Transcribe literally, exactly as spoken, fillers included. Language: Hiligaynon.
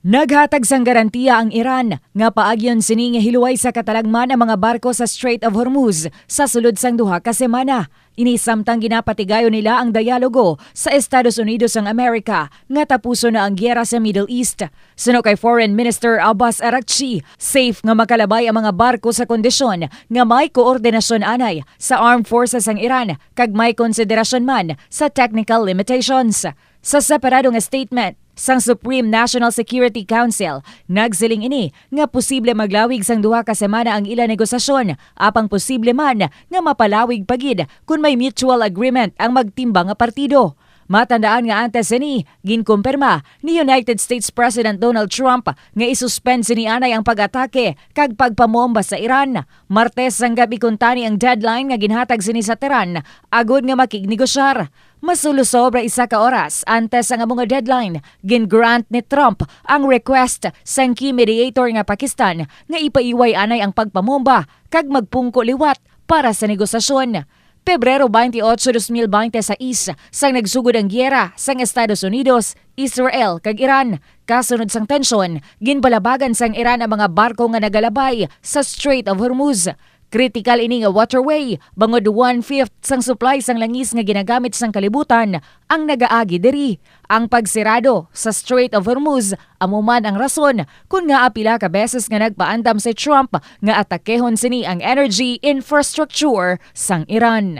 Naghatag sang garantiya ang Iran nga paagyon sini nga hiluway sa katalagman ang mga barko sa Strait of Hormuz sa sulod sang duha ka semana. Ini samtang ginapatigayon nila ang dialogo sa Estados Unidos sang Amerika nga tapuson na ang giyera sa Middle East. Suno kay Foreign Minister Abbas Araghchi, safe nga makalabay ang mga barko sa kondisyon nga may koordinasyon anay sa armed forces sang Iran kag may konsiderasyon man sa technical limitations. Sa separado nga statement sang Supreme National Security Council, nagsiling ini nga posible maglawig sang duha ka semana ang ila negosasyon, apang posible man nga mapalawig pa gid kon may mutual agreement ang magtimbang nga partido. Matandaan nga antes sini, ginkumpirma ni United States President Donald Trump nga isuspend sini anay ang pag-atake kag pagpamomba sa Iran. Martes sang gab-i kuntani ang deadline nga ginhatag sini sa Tehran agod nga makignegosyar. Masulo sobra isa ka oras antes ang amo nga deadline, gin-grant ni Trump ang request sang key mediator nga Pakistan nga ipaiway anay ang pagpamomba kag magpungko liwat para sa negosasyon. Pebrero twenty-eight, dos mil twenty-six, sang nagsugod ang giyera sang Estados Unidos, Israel, kag Iran. Kasunod sang tensyon, ginbalabagan sang Iran ang mga barko nga nagalabay sa Strait of Hormuz. Kritikal ini nga waterway, bangod one-fifth sang supply sang langis nga ginagamit sang kalibutan ang nagaagi diri. Ang pagsirado sa Strait of Hormuz amo man ang rason kon ngaa pila ka beses nga nagpaandam si Trump nga atakehon sini ang energy infrastructure sang Iran.